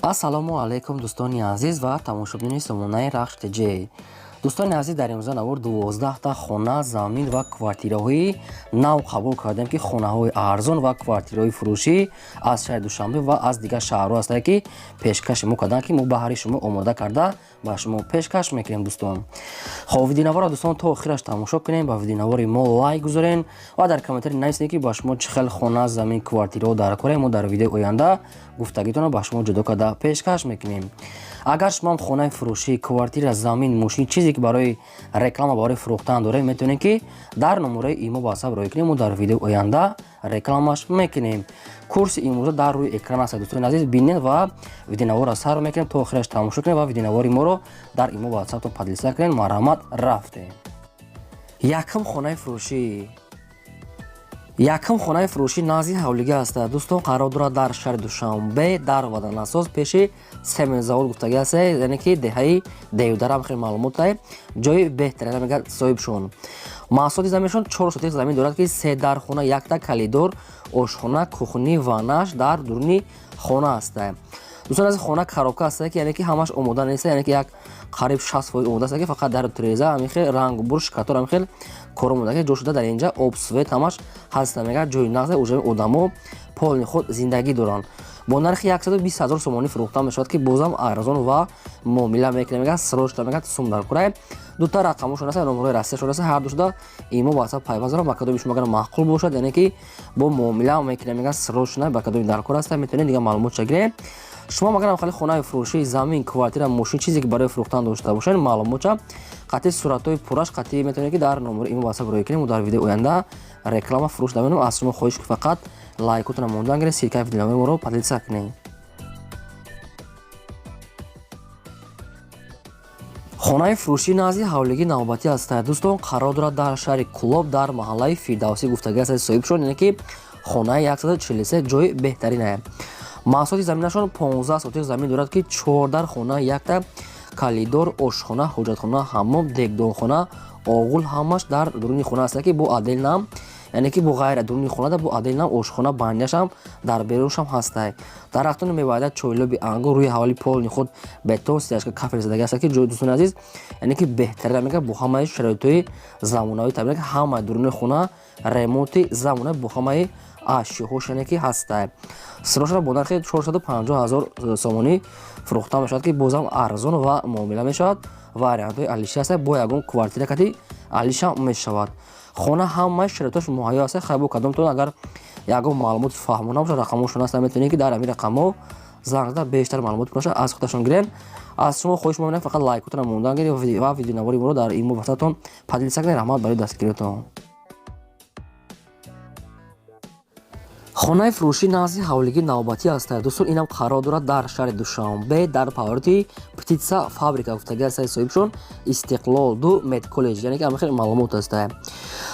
Ассалому алайкум, дӯстони азиз ва тамошобинони сомонаи Рахш ТЖ. Дӯстони азиз, дар имрӯза навор 12та хона, замин ва квартираҳои нав қабул кардем, ки хонаҳои арзон ва квартираҳои фурӯшӣ аз шаҳри Душанбе ва аз дигар шаҳрҳо ҳастанд, ки пешкаши мо карданд, ки мо баҳри шумо омода карда ба шумо пешкаш мекунем, дӯстон. Хоб, видеонаворро, дӯстон, то охираш тамошо кунем, ба видеонавори мо лайк гузорен ва дар комментарий нависед, ки ба шумо чӣ хел хона, замин, квартираҳо дар корем. Мо дар видеои оянда гуфтагитонро ба шумо ҷудо карда пешкаш мекунем. Агар шумоам хонаи фурӯшӣ, квартира, замин, мошин, чизе ки барои реклама, барои фурӯхтан дорем, метавонед, ки дар номерои имо ватсап роҳӣ кунем, мо дар видеои оянда рекламаш мекунем. Курси имрӯза дар рӯи экран аст, дӯстони азиз, бинед ва видеонаворро сар мекунем, то охираш тамошо кунем ва видеонавори моро дар имо ватсаптон поделиться кунед. Марҳамат, рафтем. Якум хонаи фурӯшӣ. Якум хонаи фурӯшӣ назди ҳавлига аст, дӯстон, қарор дорад дар шаҳри Душанбе, дар Ваданасоз, пеши семензавод гуфтагӣ аст, яъне ки деҳаи Деюдарам хеле маълумотае. Ҷои беҳтарина мегӯяд соҳибшон. Маҳсулоти заминшон 4 сотих замин дорад, ки се дархона, якта калидор, ошхона, кухни, ваннаш дар дуруни хона аст. Дӯстон аз хона коробка аст, ки яъне ки ҳамаш омода нест, яъне ки як қариб 60% омода аст, ки фақат дару тиреза ҳамин хел рангу бур, шикатор, ҳамин хел кор омода ки ҷо шуда. Дар инҷа об, свет ҳамаш ҳаст, мегӯяд, ҷои нағз, уже одамо полный худ зиндагӣ доранд. Бо нархи 120 000 сомонӣ фурӯхта мешавад, ки бозам арзон ва муомила мекунем, мегӯяд, срочно, мегӯяд, сум дар курай. Дута рақамошон аст, номерҳои Россияшон аст, ҳар ду шуда имо ватсап пайваст дорам. Ба кадоми шумо агар маъқул бошад, яъне ки бо муомила мекунем, мегӯяд, срочно, ба кадоми дар кор аст, метавонед дигар маълумотша гиред. Шумо агар хали хонаи фурӯшӣ, замин, квартира, мошин, чизе ки барои фурӯхтан дошта бошед, маълумотша қатъи суратҳои пурраш қатъи метавонед, ки дар номери имо ватсап роҳӣ кунем, дар видеои оянда реклама фурӯш дамонем. Аз шумо хоҳиш, ки фақат лайкотона мондан гиред, ссылкаи видеои моро поделиться кунед. Хонаи фурӯшӣ назди ҳавлигии навбатӣ аст, дӯстон, қарор дорад дар шаҳри Кӯлоб, дар маҳаллаи Фирдавсӣ гуфтагӣ аст соҳибшон, яъне ки хонаи 143 ҷои беҳтаринае. Маҳсулоти заминашон 15 сотих замин дорад, ки чордар хона, якта калидор, ошхона, ҳоҷатхона, ҳаммом, дегдонхона, оғул ҳамаш дар дуруни хона аст, ки бо отдельно, яъне ки бо ғайр дуруни хонада бо отдельно ошхона баняшам дар беруншам ҳастай. Дарахтони меваида, чойлоби ангур, рӯи ҳавали полный худ бетон, стяжка, кафел задаги аст, ки ҷои, дӯстони азиз, яъне ки беҳтарина, мегӯяд, бо ҳамаи шароитҳои замонавӣ таъмин, ҳамаи дуруни хона ремонти замонавӣ бо ҳамаи ашёҳош, яъне ки ҳастай. Сирошро бо нархи 450 ҳазор сомонӣ фурӯхта мешавад, ки бозам арзон ва муомила мешавад. Вариантҳои алиши аст, бо ягон квартира кати алиша мешавад. Хона ҳамаи шароитош муҳайё аст. Хай, бо кадомтон агар ягон маълумоти фаҳмона бошад, рақамҳошон аст, метавонед, ки дар ҳамин рақамҳо занг зада бештар маълумот бошад аз худашон гирен. Аз шумо хоҳиш мекунем, фақат лайкотона мондан гиред ва видеонавори моро дар имо ватсаптон поделиться кунед. Раҳмат барои дастгиритон. Хонаи фурӯшӣ назди ҳавлигии навбатӣ аст, дӯстон, инам қарор дорад дар шаҳри Душанбе, дар повороти Птица фабрика гуфтагӣ аст соҳибшон, Истиқлол 2, медколлеҷ, яъне ки ҳама хеле маълумот аст.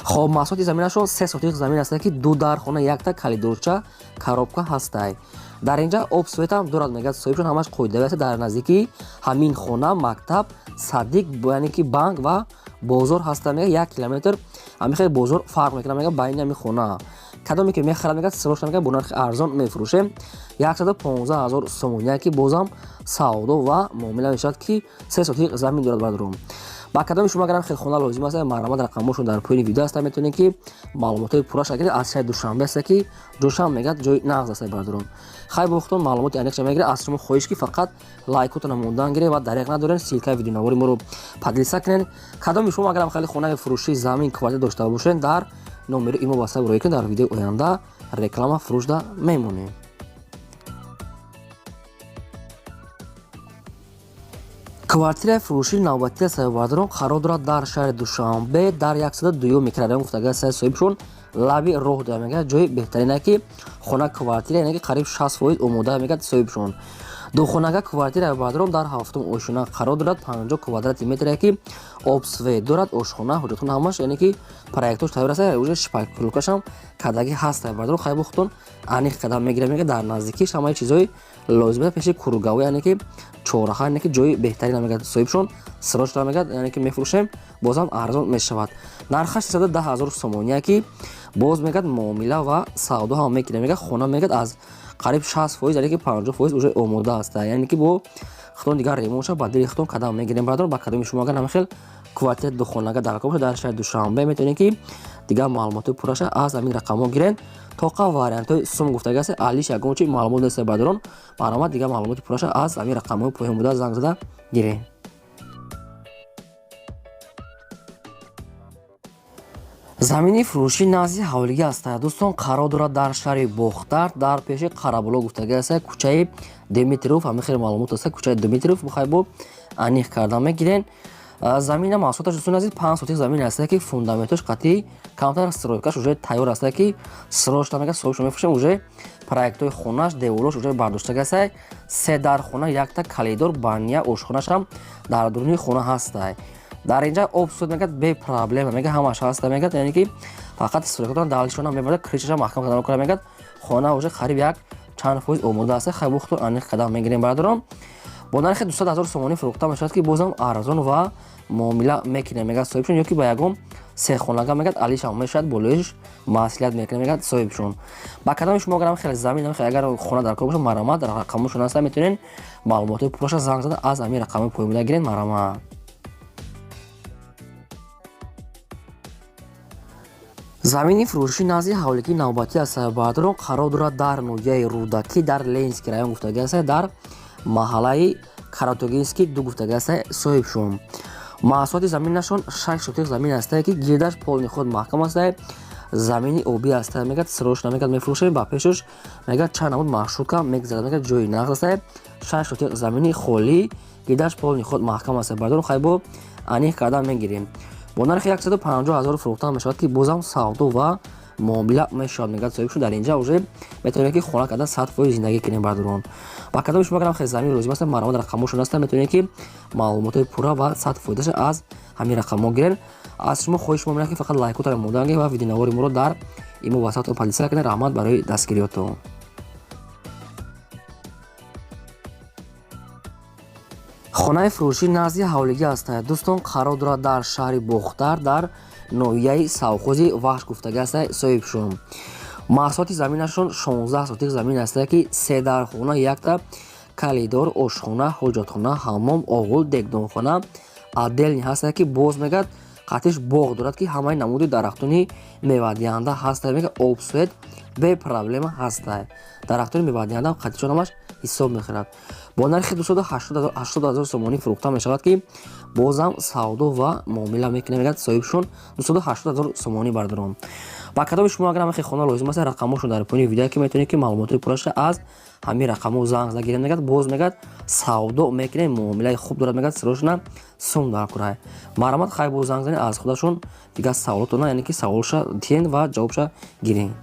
Хоб, маҳсулоти заминашон 3 сотих замин аст, ки ду дархона, якта калидорча, коробка ҳастай. Дар инҷа об, светам дорад, мегӯяд соҳибшон, ҳамаш қоидави аст. Дар наздикии ҳамин хона мактаб, садик, яъне ки банк ва бозор ҳаста, мегӯяд, 1 километр ҳамин хеле бозор фарқ мекунад, мегӯяд, байни ҳамин хона. Кадоме ки мехарад, мегӯяд, срочно, мегӯяд, бо нархи арзон мефурӯшем, 115 000 сомонӣ, ки бозам савдо ва муомила мешавад, ки 3 сотих замин дорад. Бародарон, ба кадоми шумо агарам хел хона лозим аст, марҳамат, рақамҳошон дар поёни видео аст, метавонед, ки маълумотҳои пурраш гиред. Аз шаҳри Душанбе аст, ки ҷошам, мегӯяд, ҷои нағз аст. Бародарон, хай, бо худтон маълумоти аниқша мегиред. Аз шумо хоҳиш, ки фақат лайкотона мондан гиред ва дареғ надоред, ссылкаи видеонавори моро поделиться кунед. Кадоми шумо агарам хеле хонаи фурӯшӣ, замин, квартира дошта бошед, дар номери имо ватсап роҳӣ кунед, дар видеои оянда реклама фурӯшда мемонем. Квартираи фурӯшии навбатии саёбардорон қарор дорад дар шаҳри Душанбе, дар 102-юм микрорайон гуфтагӣ аст соҳибшон, лаби роҳ дорад, мегӯяд, ҷои беҳтарина, ки хона, квартира, яъне ки қариб 60% омода, мегӯяд соҳибшон. Духонага квартира, бародарон, дар ҳафтум ошёна қарор дорад, 50 квадрати метре, ки об, свет дорад, ошхона, ҳоҷатхона ҳамаш, яъне ки проектош тайёр аст, уже шпаклёвкашам кардагӣ ҳаст. Бародарон, хай, бо худтон аниқ қадам мегирад, мегӯяд, дар наздикиш ҳамаи чизҳои лозима, пеши кургавӣ, яъне ки чораҳа, яъне ки ҷои беҳтарина, мегӯяд соҳибшон, срочно, мегӯяд, яъне ки мефурӯшем, бозам арзон мешавад. Нархаш 310 000 сомонӣ, ки боз, мегӯяд, муомила ва савдо ҳам мекунем, мегӯяд. Хона, мегӯяд, аз Қариб 60%, яъне ки 50% уже омода аст, яъне ки бо худтон дигар ремонтша ба дили худтон кадам мегирем. Бародарон, ба кадоми шумо агар ҳамин хел квартира духонага дар кор бошад дар шаҳри Душанбе, метавонед ки дигар маълумоти пурраша аз ҳамин рақамҳо гирен. Тоқа вариантҳои сум гуфтага аст, алиш ягон чи маълумот нест. Бародарон, марҳамат, дигар маълумоти пурраша аз ҳамин рақамҳои поён буда занг зада гирен. Замини фурӯшӣ назди ҳавлигӣ аст, дӯстон, қарор дорад дар шаҳри Бохтар, дар пеши Қарабуло гуфтага аст, кӯчаи Димитров. Ҳамин хеле маълумот аст, кӯчаи Димитров бухайбо аниқ карда мегирен. Замина маҳсулоташ, дӯстон азиз, 5 сотих замин аст, ки фундаментош қатъи камтар стройкаш уже тайёр аст, ки срочно мега соҳибшо мефурӯшем. Уже проектҳои хонаш, деволош уже бардоштага аст. Се дар хона, якта калидор, баня, ошхонашам дар дуруни хона ҳаст. Дар инҷа об суд мегад, бе проблема мега, ҳамаш ҳаста мегад, яъне ки фақат стройкатон далишона мебарад, крышаша маҳкам кардан кора мегад. Хона уже қариб як чанд фоиз омода аст. Хай, бухтун аниқ қадам мегирем. Бародарон, бо нархи 200 ҳазор сомонӣ фурӯхта мешавад, ки бозам арзон ва муомила мекунем мегад соҳибшон, ё ки ба ягон сехонага мегад алишам мешавад, болоиш маслиҳат мекунем мегад соҳибшон. Ба кадоми шумо агар хеле замин, агар хона дар кор бошад, марҳамат, рақамҳошон ҳаста, метавонед маълумотҳои пурраша занг зада аз ҳамин рақамҳои поён буда гиред. Марҳамат. Замини фурӯшӣ назди ҳавлигии навбатӣ аст, бародарон, қарор дорад дар ноҳияи Рӯдакӣ, дар Ленинский район гуфтага аст, дар маҳаллаи Каратогинский ду гуфтага аст соҳибшон. Маҳсулоти заминашон 6 сотих замин аст, ки гирдаш полный худ маҳкам аст, замини обӣ аст мегад, срочно мегад мефурӯшем. Ба пешаш мегад чанд намуд маршрутка мегзарад, мегад ҷои нағз аст. 6 сотих замини холӣ, гирдаш полный худ маҳкам аст. Бародарон, хайбо аниқ кардан мегирем. Бо нархи 150 ҳазор фурӯхта мешавад, ки бозам савдо ва муомила мешавад мегӯяд соҳибшон. Дар инҷа уже метавонед ки хона карда 100% зиндагӣ кунем. Бародарон, ба кадоми шумо агар хел замин лозим аст, марҳамат, рақамҳошон ҳастанд, метавонед ки маълумотҳои пурра ва 100%-аша аз ҳамин рақамҳо гирен. Аз шумо хоҳиш мо менам, ки фақат лайкотро монданге ва видеонавори моро дар имо ватсаптон поделиться кунед. Раҳмат барои дастгириётон. Хонаи фурӯшӣ назди ҳавлигӣ аст, дӯстон, қарор дорад дар шаҳри Бохтар, дар ноҳияи Савхози Вахш гуфтага аст соҳибшон. Маҳсулоти заминашон 16 сотих замин аст, ки се дар хона, якта калидор, ошхона, ҳоҷатхона, ҳаммом, оғул, дегдонхона отдельный ҳаст, ки боз мегӯяд қатиш боғ дорад, ки ҳамаи намуди дарахтони мевадиҳанда ҳаста мегӯяд, об свет бе проблема ҳаста, дарахтони мевадиҳанда қатишон ҳамаш ҳисоб мехӯрад. Бо нархи 280 ҳазор сомонӣ фурӯхта мешавад, ки бозам савдо ва муомила мекунад мегӯяд соҳибшон. 280 ҳазор сомонӣ. Бародарон, ба кадоми шумо агар ҳамахел хона лозим аст, рақамҳошон дар поёни видео, ки метавонед ки маълумотҳои пурраша аз ҳамин рақамҳо занг зада гирем. Мегӯяд, боз мегӯяд савдо мекунем, муомилаи хуб дорад мегӯяд, срочно сум дар курай. Марҳамат, хай боз занг занед, аз худашон дигар саволотона, яъне ки саволша диҳен ва ҷавобша гирем.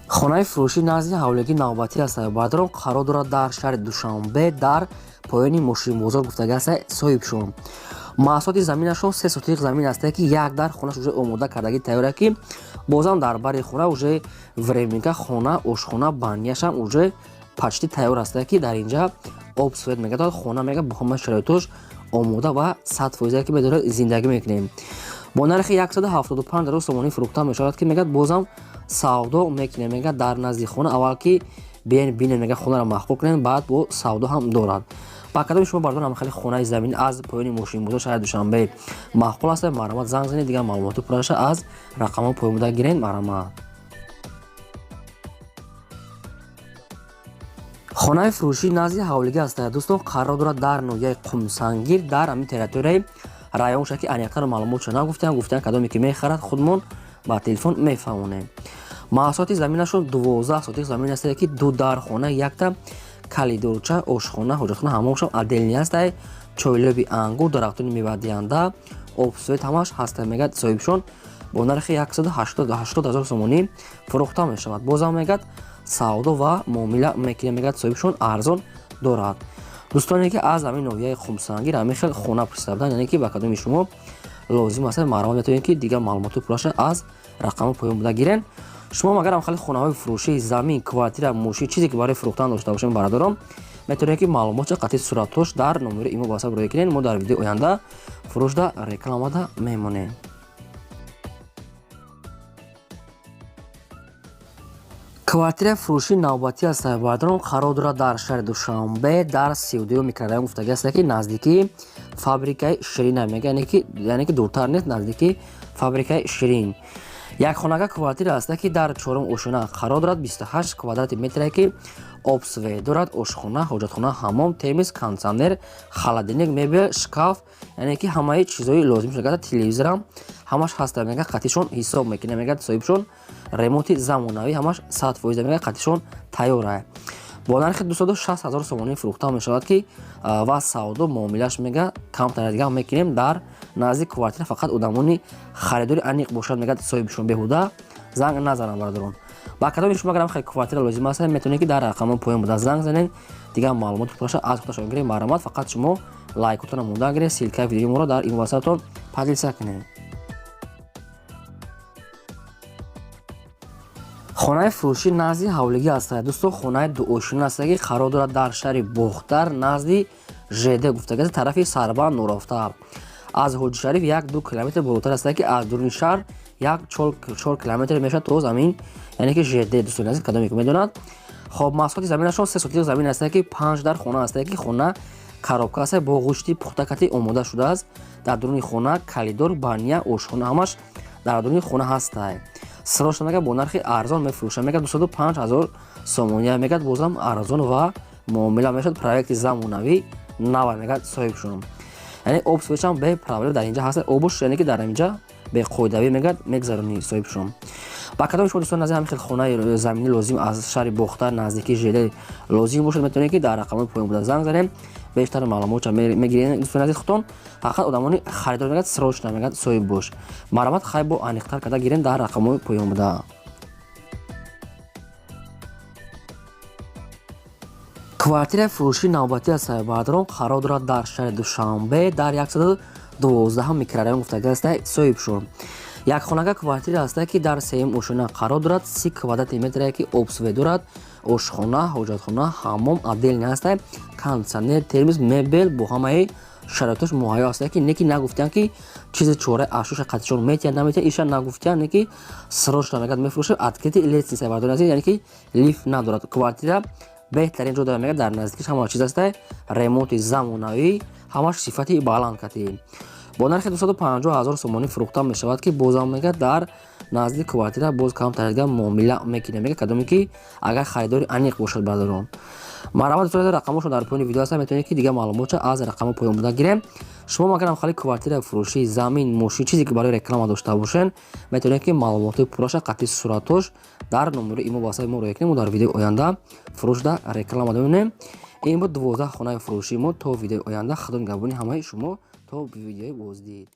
Хонаи фурӯшӣ назди ҳавлигии навбатӣ аст, бародарон, қарор дорад дар шаҳри Душанбе, дар поёни мошинбозор гуфтага аст соҳибшон. Маҳсулоти заминашон 3 сотих замин аст, ки як дар хонаш уже омода кардагӣ тайёр, ки бозам дар бари хона уже временка хона, ошхона, баняшам уже почти тайёр аст, ки дар инҷа об свет мегардад. Хона мега бо ҳама шароитош омода ва 100%, ки медорад зиндагӣ мекунем. Бо нархи 175 ҳазор сомонӣ фурӯхта мешавад, ки мегӯяд бозам савдо мекунем. Мегӯяд дар назди хона аввал ки биен бинен, мегӯяд хонаро маъқул кунем, баъд бо савдо ҳам дорад. Ба кадоми шумо, бардор, ҳам хеле хонаи замин аз поёни мошинбозор шаҳри Душанбе маъқул аст, марҳамат, занг занед, дигар маълумоти пурраша аз рақамҳои поён буда гирен. Марҳамат. Хонаи фурӯшӣ назди ҳавлигӣ аст, дӯстон, қарор дорад дар ноҳияи Қумсангир, дар ҳамин территорияи район ша, ки аниқтар маълумотша нагуфтаям, гуфтаям кадоме ки мехарад, худмон ба телефон мефаҳмонем. Маҳсулоти заминашон 12 сотих замин аст, ки ду дар хона, якта калидорча, ошхона, ҳоҷатхона, ҳаммомшам отдельный аст, чойлоби ангур, дарахтони мевадиҳанда, об свет ҳамаш ҳаста мегӯяд соҳибшон. Бо нархи 180 ҳазор сомонӣ фурӯхта мешавад. Бозам мегӯяд савдо ва муомила мекунем мегӯяд соҳибшон, арзон дорад. Дӯстоне ки аз ҳамин ноҳияи Қумсангир ҳамин хел хона пурсида буданд, яъне ки ба кадоми шумо лозим аст, марҳамат, метавонед ки дигар маълумоти пурраша аз рақамҳои поён буда гирен. Шумо агар ҳам хеле хонаҳои фурӯшии замин, квартира, мошин, чизе ки барои фурӯхтан дошта бошем, бародарон, метавонед ки маълумотша қатъи суратҳош дар номери имо ватсап роя кунед. Мо дар видеои оянда фурӯшда рекламада мемонем. Квартираи фурӯшии навбатӣ аст, бародарон, қарор дорад дар шаҳри Душанбе, дар 32 микрорайон гуфтагӣ аст, ки наздикии фабрикаи Ширина мега, яъне ки дуртар нест, наздикии фабрикаи Ширин. Як хонага квартира аст, ки дар чорум ошёна қарор дорад, 28 квадрати метре, ки об, свет дорад, ошхона, ҳоҷатхона, ҳаммом, термос, кондитсионер, холодильник, мебел, шкаф, яъне ки ҳамаи чизҳои лозим шуда, телевизорам ҳамаш ҳаста, мега, қатишон ҳисоб мекунем, мега соҳибшон, ремонти замонавӣ ҳамаш 100%, мега, қатишон тайёра. Бо нархи 260 ҳазор сомонӣ фурӯхта мешавад, ки ва савдо муомилаш, мега, камтар дигар мекунем. Дар назди квартира фақат одамони харидори аниқ бошад, мега соҳибшон, беҳуда занг назананд, бародарон. Ба кадоми шумо агар хеле квартира лозим аст, метавонед, ки дар рақамҳои поён буда занг занед, дигар маълумоти пурраша аз худашон гиред. Марҳамат, фақат шумо лайкотонро монда гиред, ссылкаи видеои моро дар ин ватсаптон поделиться кунед. Хонаи фурӯшӣ назди ҳавлигӣ аст, дӯсто. Хонаи дуошёна аст, ки қарор дорад дар шаҳри Бохтар, назди ЖД гуфтагӣ, тарафи Сарбанд нурофта, аз Ҳоҷишариф 1-2 километр болотар аст, ки аз дуруни шаҳр 1-4 километр мешавад то замин, яъне ки ЖД. Дӯстони азиз, кадоме ки медонад. Хоб, масоҳати заминашон 3 сотих замин аст, ки панҷ дар хона аст, ки хона коробка аст, бо ғушти пухтакати омода шудааст. Дар дуруни хона калидор, баня, ошхона ҳамаш дар дуруни хона ҳастай. Срочно, мега, бо нархи арзон мефурӯшад, мега, 205 ҳазор сомония, мега, бозам арзон ва муомила мешавад. Проекти замонавӣ нава, мега соҳибшон, яъне об, светшам бе проблема дар инҷа ҳаст, обуш, яъне ки дар инҷа беқоидавӣ, мегӯяд, мегзаронӣ соҳибшон. Ба кадоми шумо, дӯстон, назди ҳамин хел хонаи заминӣ лозим, аз шаҳри Бохтар, наздикии ЖД лозим бошад, метавонед, ки дар рақамҳои поён буда занг занем, бештар маълумотша мегиред. Дӯстони азиз, худтон фақат одамони харидор, мегӯяд, срочно, мегӯяд соҳиб бош. Марҳамат, хай бо аниқтар карда гирем дар рақамҳои поён буда. Квартираи фурӯшии навбатӣ аз бародарон қарор дорад дар шаҳри Душанбе, дар 112 микрорайон гуфтагӣ аст соҳибшон. Як хонага квартира аст, ки дар сеюм ошёна қарор дорад, 30 квадрати метре, ки об, свет дорад, ошхона, ҳоҷатхона, ҳаммом отдельный аст, кондитсионер, термос, мебел бо ҳамаи шароитош муҳайё аст, ки не ки нагуфтиянд, ки чизи чораи ашуша қатишон метиҳанд, наметиҳанд, иша нагуфтиянд, не ки срочно, мегӯяд, мефурӯшад. Открытый лестница, бародари азиз, яъне ки лифт надорад. Квартира беҳтарин ҷо дорад, мегӯяд, дар наздикиш ҳама чиз аст, ремонти замонавӣ, ҳамаш сифати баланд катӣ. Бо нархи 250 ҳазор сомонӣ фурӯхта мешавад, ки бозам, мегӯяд, дар назди квартира боз камтар дигар муомила мекунем, мегӯяд, кадоме ки агар харидори аниқ бошад, бародарон. Марҳамат, дӯстони, рақамҳошон дар поёни видео ҳастанд, метавонед, ки дигар маълумотша аз рақамҳо поён буда гирем. Шумо агарам хали квартира фурӯшӣ, замин, мошин, чизе ки барои реклама дошта бошен, метавонед, ки маълумотҳои пурраша қатъи суратош дар номери имо васаи мо роя кунем. Мо дар видеои оянда фурӯшда реклама донем. Ин буд 12 хонаи фурӯшии мо. То видеои оянда, худо нигаҳбони ҳамаи шумо, то видеои боздид.